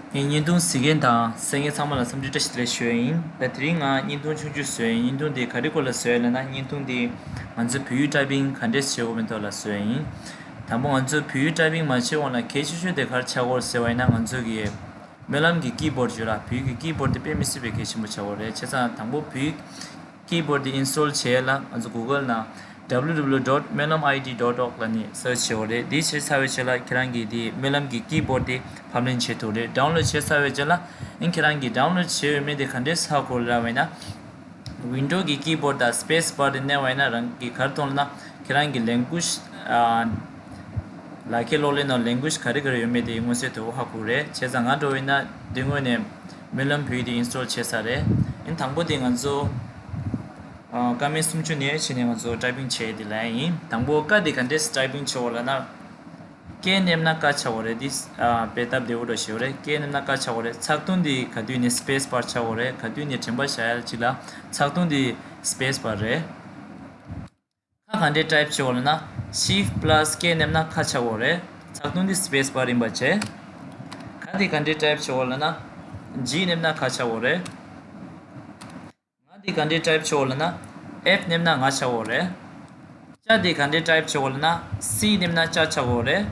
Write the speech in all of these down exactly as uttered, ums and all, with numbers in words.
ངས་བརྙན་ཐུང་གཟིགས་མཁན་དང་གསན་མཁན་ཚང་མ་ལ་འཚམས་འདྲི་བཀྲ་ཤིས་བདེ་ལེགས་ཞུ་ཡ་ཡིན། ད་དེ་རིང་ང་བརྙན་ཐུང་ཆུང་ཆུང་བཟོས་ཡིན། བརྙན་ཐུང་འདི་ག་རེ་སྐོར་ལ་བཟོས་ཡ་ལབ་ན། བརྙན་ཐུང་འདི་ང་ཚོས་བོད་ཡིག་ཊའི་པིང་ག་འདྲས་བྱེད་དགོས་མིན་ཐོག་ལ་བཟོས་ཡ་ཡིན། དང་པོ་ང་ཚོས་བོད་ཡིག་ཊའི་པིང་མ་བྱེད་གོང་ལ་གལ་ཆེ་ཤོས་དེ་ག་རེ་ཆགས་ཀྱི་ཡོད་རེད་ཟེར་བ་ཡིན་ན། ང་ཚོ་གི་སྨོན་ལམ་གྱི་ཀི་བོར་ཌི་ཡོད་ལ། བོད་ཡིག་གི་ཀི་བོར་ཌི་དེ་དཔེ་མི་སྲིད་པའི་གལ་ཆེན་པོ་ཆགས་ཀྱི་ཡོད་རེད། བྱས་ཙང་དང་པོ་བོད་ཡིག་ཀི་བོར་ཌི་དེ་ཨིན་སི་ཊོལ་བྱེད་ཡ་ལ་ང་ཚོ་གུ་གལ་ནང་W W W dot melam I D dot org ལབ་ནས་སར་ཆི་བྱེད་དགོས་རེད། འདི་བྱས་ཚར་བའི་རྗེས་ལ་ཁྱེད་རང་གིས་འདི་སྨོན་ལམ་གྱི་ཀི་བོར་ཌི་དེ་ཕབ་ལེན་བྱེད་ཐུབ་རེད། ཌའུན་ལོཌ་བྱས་ཚར་བའི་རྗེས་ལ་ཨིན་ཁྱེད་རང་གིས་ཌའུན་ལོཌ་བྱས་ཡོད་མེད་དེ་ག་འདྲས་ཧ་གོ་ར་བས་ན། ཝིན་ཌོ་གི་ཀི་བོར་ཌི་དང་སི་པེ་སི་བར་དེ་མནན་པ་ཡིན་ན་རང་གིས་ག་རེ་མཐོང་ལབ་ན། ཁྱེད་རང་གི་ལེང་གུ་ཡེ་ཨ་ལག་ཁྱེར་གློག་ཀླད་ནང་ལེང་གུ་ཡེ་ག་རེ་ག་རེ་ཡོད་མེད་དེ་མངོན་གསལ་དོད་པོ་ཧ་གོ་རེད། བྱས་ཙང་ང་འདྲ་བོ་ཡིན་ན་འདི་སྔོན་ནས་སྨོན་ལམ་བོད་ཡིག་དེ་ཨིན་སི་ཊོལ་བྱས་ཚར་རེད། ཨིན་དང་པོ་དེ་ང་ཚོ་ཨ་ཀ་མད་སུམ་ཅུ་ནས་བྱས་ནས་ང་ཚོ་ཊའི་པིང་བྱས་དེ་ལབ་ཡ་ཡིན། དང་པོ་ཀ་དེ་ག་འདྲས་ཊའི་པིང་བྱེད་དགོས་ལབ་ན། ཀེ་མནན་ན་ཀ་ཆགས་ཀྱི་ཡོད་རེད། འདི་ཨ་དཔེ་སྟབས་བདེ་པོ་འདྲ་ཞིག་ཡོད་རེད། ཀེ་མནན་ན་ཀ་ཆགས་ཀྱི་ཡོད་རེད། ཚེག་ཐུང་འདི་ག་དུས་ནས་སི་པེ་སི་བར་ཆགས་ཀྱི་ཡོད་རེད། ག་དུས་ནས་དྲན་པ་བཞག་ཡ་ཅིག་ལ་ཚེག་ཐུང་འདི་སི་པེ་སི་བར་རེད། ཁ་ག་འདྲས་ཊའིབ་བྱེད་དགོས་ལབ་ན། ཤིཕ་པ་ལ་སི་ཀེ་མནན་ན་ཁ་ཆགས་ཀྱི་ཡོད་རེད། ཚེག་ཐུང་འདི་སི་པེ་སི་བར་ཡིན་པ་བྱས། ག་འདི་ག་འདྲས་ཊའིབ་བྱེད་དགོས་ལབ་ན། ཇི་མནན་ན་ཁ་ཆགས་ཀྱི་ཡོད་རེད། ང་འདི་ག་འདྲས་ཊའིབ་བྱེད་དགོས་ལབ་ན། ཨེཕ་མནན་ན་ང་ཆགས་ཀྱི་ཡོད་རེད། ཅ་འདི་ག་འདྲས་ཊའིབ་བྱེད་དགོས་ལབ་ན། སི་མནན་ན་ཅ་ཆགས་ཀྱི་ཡོད་རེད།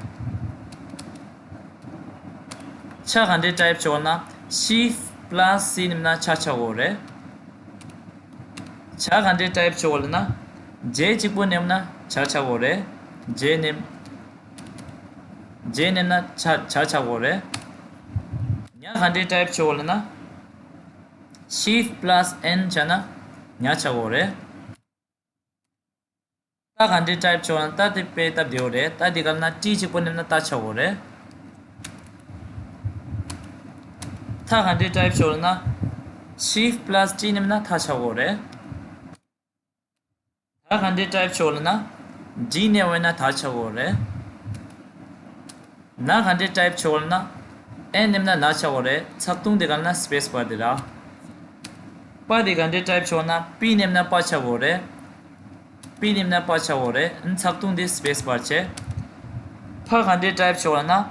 ཆ་ག་འདྲས་ཊའིབ་བྱེད་དགོས་ལབ་ན། ཤིཕ་པ་ལ་སི་མནན་ན་ཆ་ཆགས་ཀྱི་ཡོད་རེད། ཇ་ག་འདྲས་ཊའིབ་བྱེད་དགོས་ལབ་ན། ཇེ་གཅིག་པོ་མནན་ན་ཇ་ཆགས་ཀྱི་ཡོད་རེད། ཇེ་མནན། ཇེ་མནན་ན་ཇ་ཇ་ཆགས་ཀྱི་ཡོད་རེད། ཉ་ག་འདྲས་ཊའིབ་བྱེད་དགོས་ལབ་ན། ཤིཕ་པ་ལ་སི་ཨེན་བྱས་ན་ཉ་ཆགས་ཀྱི་ཡོད་རེད། ཏ་ག་འདྲས་ཊའིབ་བྱེད་དགོས་ལབ་ན། ཏ་དེ་དཔེ་སྟབས་བདེ་པོ་རེད། ཏ་འདི་ག་ལབ་ན་ཏི་གཅིག་པོ་མནན་ན་ཏ་ཆགས་ཀྱི་ཡོད་རེད། ཐ་ག་འདྲས་ཊའིབ་བྱེད་དགོས་ལབ་ན། ཤིཕ་པ་ལ་སི་ཊི་མནན་ན་ཐ་ཆགས་ཀྱི་ཡོད་རེད། ད་ག་འདྲས་ཊའིབ་བྱེད་དགོས་ལབ་ན། ཌི་མནན་པ་ཡིན་ན་ད་ཆགས་ཀྱི་ཡོད་རེད། ན་ག་འདྲས་ཊའིབ་བྱེད་དགོས་ལབ་ན། ཨེན་མནན་ན་ན་ཆགས་ཀྱི་ཡོད་རེད། ཚེག་ཐུང་དེ་ག་ལབ་ན་སི་པེ་སི་བར་དེ་རེད། པ་དེ་ག་འདྲས་ཊའིབ་བྱེད་དགོས་ལབ་ན། པི་མནན་ན་པ་ཆགས་ཀྱི་ཡོད་རེད། པི་མནན་ན་པ་ཆགས་ཀྱི་ཡོད་རེད། ཨ་ནི་ཚེག་ཐུང་དེ་སི་པེ་སི་བར་བྱས། ཕ་ག་འདྲས་ཊའིབ་བྱེད་དགོས་ལབ་ན།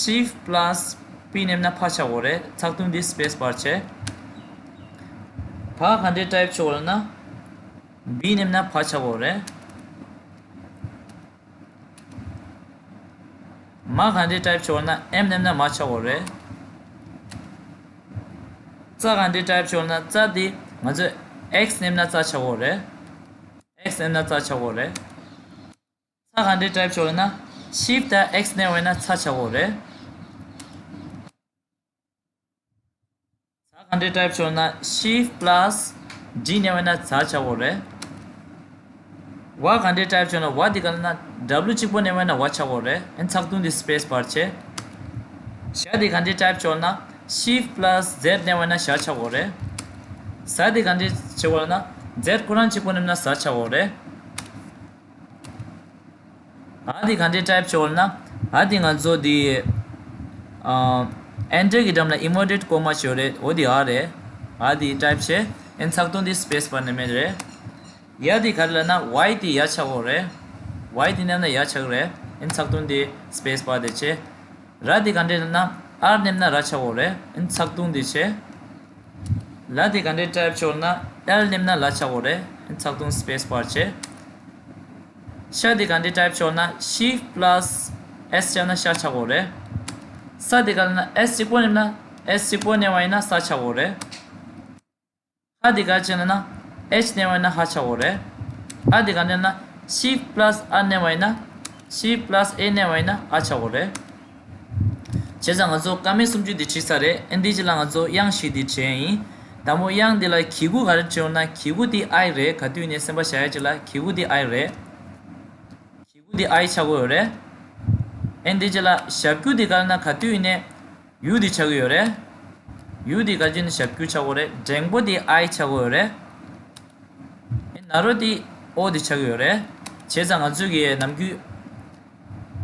ཤིཕ་པ་ལ་སི་པི་མནན་ན་ཕ་ཆགས་ཀྱི་ཡོད་རེད། ཚེག་ཐུང་དེ་སི་པེ་སི་བར་བྱས། བ་ག་འདྲས་ཊའིབ་བྱེད་དགོས་ལབ་ན། བི་མནན་ན་བ་ཆགས་ཀྱི་ཡོད་རེད། མ་ག་འདྲས་ཊའིབ་བྱེད་དགོས་ལབ་ན། ཨེམ་མནན་ན་མ་ཆགས་ཀྱི་ཡོད་རེད། ཙ་ག་འདྲས་ཊའིབ་བྱེད་དགོས་ལབ་ན། ཙ་དེ་ང་ཚོས་ཨེག་སི་མནན་ན་ཙ་ཆགས་ཀྱི་ཡོད་རེད། ཨེག་སི་མནན་ན་ཙ་ཆགས་ཀྱི་ཡོད་རེད། ཚ་ག་འདྲས་ཊའིབ་བྱེད་དགོས་ལབ་ན། ཤིཕ་དང་ཨེག་སི་མནན་པ་ཡིན་ན་ཚ་ཆགས་ཀྱི་ཡོད་རེད། ཛ་ག་འདྲས་ཊའིབ་བྱེད་དགོས་ན། ཤིཕ་པ་ལ་སི་ཌི་མནན་པ་ཡིན་ན་ཛ་ཆགས་ཀྱི་ཡོད་རེད། ཝ་ག་འདྲས་ཊའིབ་བྱེད་དགོས་ན། ཝ་འདི་ག་ལབ་ན་ཌབ་ལུ་གཅིག་པོ་མནན་པ་ཡིན་ན་ཝ་ཆགས་ཀྱི་ཡོད་རེད། ཨ་ནི་ཚེག་ཐུང་འདི་སི་པེ་སི་བར་བྱས། ཞ་འདི་ག་འདྲས་ཊའིབ་བྱེད་དགོས་ན། ཤིཕ་པ་ལ་སི་ཛེཌ་མནན་པ་ཡིན་ན་ཞ་ཆགས་ཀྱི་ཡོད་རེད། ཟ་འདི་ག་འདྲས་བྱེད་དགོས་ལབ་ན། ཛེཌ་ཁོ་རང་གཅིག་པོ་མནན་ན་ཟ་ཆགས་ཀྱི་ཡོད་རེད། འ་འདི་ག་འདྲས་ཊའིབ་བྱེད་དགོས་ལབ་ན། འ་འདི་ང་ཚོ་འདི་ཨ་ཨེན་ཊར་གྱི་འགྲམ་ལ་ཨི་མོ་ཊེཌ་ཀོ་མ་ཞིག་ཡོད་རེད། འོ་འདི་འ་རེད། འ་འདི་ཊའིབ་བྱས། ཨ་ནི་ཚེག་ཐུང་འདི་སི་པེ་སི་བར་མནན་པ་རེད། ཡ་འདི་ག་རེ་ལབ་ན། ཝའི་འདི་ཡ་ཆགས་ཀྱི་ཡོད་རེད། ཝའི་འདི་མནན་ན་ཡ་ཆགས་ཀྱི་རེད། ཨ་ནི་ཚེག་ཐུང་འདི་སི་པེ་སི་བར་དེ་བྱས། ར་འདི་ག་འདྲས་ལབ་ན། ཨར་མནན་ན་ར་ཆགས་ཀྱི་ཡོད་རེད། ཨ་ནི་ཚེག་ཐུང་འདི་བྱས། ལ་འདི་ག་འདྲས་ཊའིབ་བྱེད་དགོས་ལབ་ན། ཨེལ་མནན་ན་ལ་ཆགས་ཀྱི་ཡོད་རེད། ཨ་ནི་ཚེག་ཐུང་སི་པེ་སི་བར་བྱས། ཤ་འདི་ག་འདྲས་ཊའིབ་བྱེད་དགོས་ལབ་ན། ཤིཕ་པ་ལ་སི་ཨེས་བྱས་ན་ཤ་ཆགས་ཀྱི་ཡོད་རེད། ས་འདི་ག་ལབ་ན། ཨེས་གཅིག་པོ་མནན་ན། ཨེས་གཅིག་པོ་མནན་པ་ཡིན་ན་ས་ཆགས་ཀྱི་ཡོད་རེད། ཧ་འདི་ག་ཅི་ལབ་ན། ཨེཆ་མནན་པ་ཡིན་ན་ཧ་ཆགས་ཀྱི་ཡོད་རེད། འ་འདི་ག་མནན་ན། ཤིཕ་པ་ལ་སི་འ་མནན་པ་ཡིན་ན། ཤིཕ་པ་ལ་སི་ཨེ་མནན་པ་ཡིན་ན་འ་ཆགས་ཀྱི་ཡོད་རེད། བྱས་ཙང་ང་ཚོ་ཀ་མད་སུམ་ཅུ་འདི་བྲིས་ཚར་རེད། ཨ་ནི་འདི་རྗེས་ལ་ང་ཚོ་དབྱངས་བཞི་འདི་བྲིས་ཡིན། དང་པོ་དབྱངས་འདི་ལ་གི་གུ་ག་རེ་བྲིས་ཡོང་ན། གི་གུ་འདི་ཨའི་རེད། ག་དུས་ནས་སེམས་པ་བཞག་ཡ་ཅིག་ལ་གི་གུ་འདི་ཨའི་རེད། གི་གུ་འདི་ཨའི་ཆགས་ཀྱི་ཡོད་རེད། ཨ་ནི་འདི་རྗེས་ལ་ཞབས་ཀྱུ་འདི་ག་ལབ་ན། ག་དུས་ནས་ཡུ་འདི་ཆགས་ཀྱི་ཡོད་རེད། ཡུ་འདི་ག་ཅི་ནས་ཞབས་ཀྱུ་ཆགས་ཀྱི་ཡོད་རེད། འགྲེང་པོ་འདི་ཨའི་ཆགས་ཀྱི་ཡོད་རེད། ཨ་ནི་ན་རོ་འདི་ཨོ་འདི་ཆགས་ཀྱི་ཡོད་རེད། བྱས་ཙང་ང་ཚོས་ཀྱི་ནམ་རྒྱུན་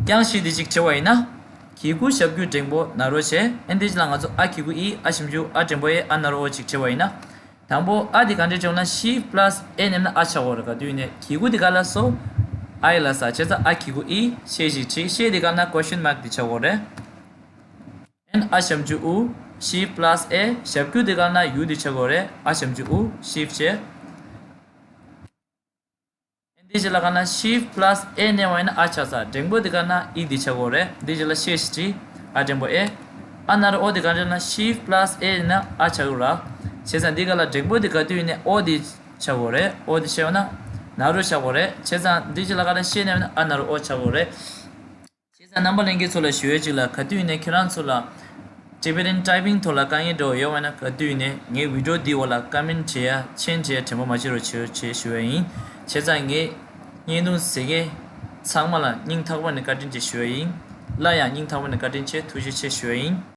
དབྱངས་བཞི་འདི་གཅིག་བྲིས་པ་ཡིན་ན། གི་གུ་ཞབས་ཀྱུ་འགྲེང་པོ་ན་རོ་བྱས། ཨ་ནི་འདི་གཅིག་ལ་ང་ཚོ་ཨ་གི་གུ་ཨི། འ་ཞབས་ཀྱུ་འ། འགྲེང་པོ་ཨེ། འ་ན་རོ་ཨོ་གཅིག་བྲིས་པ་ཡིན་ན། དང་པོ་འ་འདི་ག་འདྲས་བྲིས་ཡོང་ན། ཤིཕ་པ་ལ་སི་ཨེ་མནན་ན་འ་ཆགས་ཀྱི་ཡོད་རེད། ག་དུས་ནས་གི་གུ་འདི་ག་ལབ་སོང་། ཨའི་ལབ་ས། བྱས་ཙང་ཨ་གི་གུ་ཨི། ཤེ་ཞིག་བྲིས། ཤེ་འདི་ག་ལབ་ན་ཀོ་ཤན་མཱག་འདི་ཆགས་ཀྱི་ཡོད་རེད། ཨ་ནི་འ་ཞབས་ཀྱུ་འུ། shift plus A། ཞབས་ཀྱུ་དེ་ག་ན་U དེ་ཆགས་དགོས་རེད། ཨ་ཞབས་ཀྱུ་ཨུ། shift བྱས། འདི་ཅི་ལ་ག་ན་shift plus A མནན་པ་ཡིན་ན་ཨ་ཆགས་ས། འགྲེང་བུ་དེ་ག་ན་ཨི་དེ་ཆགས་དགོས་རེད། འདི་ཅི་ལ་ཤེས་ཤིག་ཨ་འགྲེང་བུ་A། ཨ་ན་རོ་ཨོ་དེ་ག་ན་shift plus A ཡིན་ན་ཨ་ཆགས་དགོས་ར། བྱས་ཙང་འདི་ག་ལ་འགྲེང་བུ་དེ་ག་དུས་ཡིན་ནའི་ཨོ་དེ་ཆགས་དགོས་རེད། ཨོ་དེ་ཆགས་ཡོད་ན་ན་རོ་ཆགས་དགོས་རེད། བྱས་ཙང་འདི་ཅི་ལ་ག་ན་ཤེས་ནས་ཡོད་ན་ཨ་ན་རོ་ཨོ་ཆགས་དགོས་རེད། བྱས་ཙང་རྣམ་པ་ལྷན་རྒྱས་ཚོ་ལ་ཞུ་ཡས་གཅིག་ལ། ག་དུས་ཡིན་ནའི་ཁྱེད་རང་ཚོ་ལ་Tibetan Typing ཐོག་ལ་དཀའ་ངལ་འདྲ་བོ་ཡོད་པ་ན་ག་དུས་ཡིན་ནའི་ངའི་video འདིའི་འོག་ལ་comment བྱེད་ཡ་མཆན་བྱེད་ཡ་དྲན་པ་མ་བརྗེད་རོགས་བྱེད་ཅེས་ཞུ་ཡ་ཡིན། བྱས་ཙང་ངའི་བརྙན་ཐུང་གཟིགས་མཁན་ཚང་མ་ལ་སྙིང་ཐག་པ་ནས་བཀའ་དྲིན་ཆེ་ཞུ་ཡ་ཡིན། སླར་ཡང་སྙིང་ཐག་པ་ནས་བཀའ་དྲིན་ཆེ། ཐུགས་རྗེ་ཆེ་ཞུ་ཡ་ཡིན།